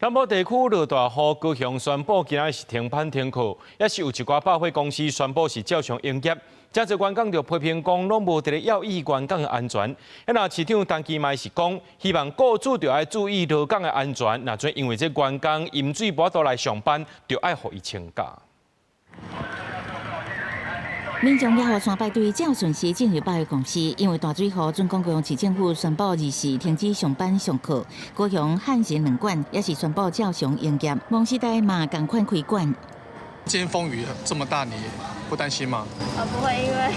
南部地區落大雨，高雄宣布今仔是停班停課，也是有一寡百貨公司宣布是照常營業。誠濟員工就批評講，攏無佇咧要意員工的安全。啊，市長陳其邁是講，希望雇主著愛注意勞工的安全，若準因為這員工飲水無法度來上班，就愛予伊請假。民眾也予山排隊照順時進入百貨公司，因為大水雨，準講高雄市政府宣布二時停止上班上課。高雄漢神兩館也是宣布照常營業，夢時代嘛仝款開館。今天風雨這麼大，你不擔心嗎？啊，不會，因為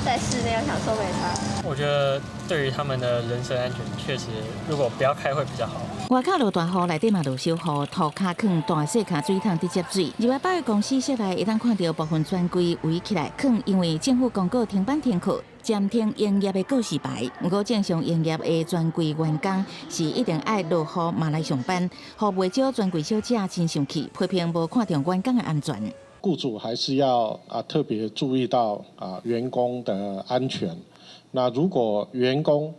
在室內，我想說沒差。我覺得對於他們的人身安全，確實如果不要開會比較好。外口落大雨，內底嘛落小雨，塗跤囥大細跤水桶佇接水。入來百貨公司室內，會當看著部分專櫃圍起來，囥因為政府公告停班停課、暫停營業的告示牌。毋過正常營業的專櫃員工是一定愛落雨嘛來上班，予袂少專櫃小姐真生氣，批評無看重員工的安全。雇主還是要特別注意到員工的安全。那如果員工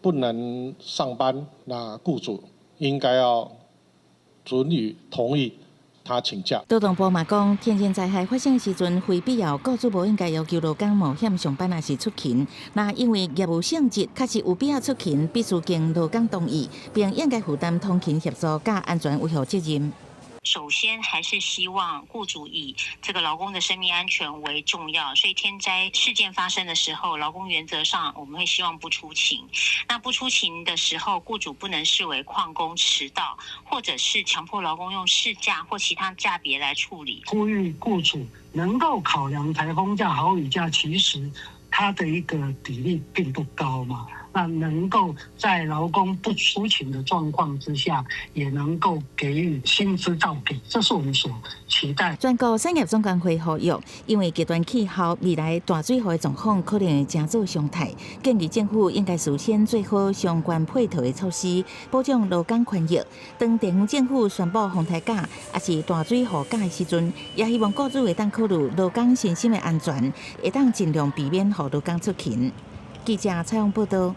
不能上班，那雇主應該要准予同意他請假。勞動部嘛講，天然災害發生的時陣，非必要，雇主無應該要求勞工冒險上班抑是出勤。若因為業務性質確實有必要出勤，必須經勞工同意，並應該負擔通勤協助佮安全維護責任。首先還是希望雇主以這個勞工的生命安全為重要，所以天災事件發生的時候，勞工原則上我們會希望不出勤。那不出勤的時候，雇主不能視為曠工遲到，或者是強迫勞工用事假或其他假別來處理。呼籲雇主能夠考量颱風假、豪雨假，其實它的一個比例並不高嘛。那能夠在勞工不出勤的狀況之下，也能夠給予薪資照給，這是我們所期待。全國產業總工會呼籲，因為極端氣候未來大水雨的狀況可能會成做常態，建議政府應該事先做好相關配套的措施，保障勞工權益。當地方政府宣布風颱假抑是大水雨假的時陣，也希望雇主會當考慮勞工身心的安全，會當盡量避免予勞工出勤。記者採訪報道。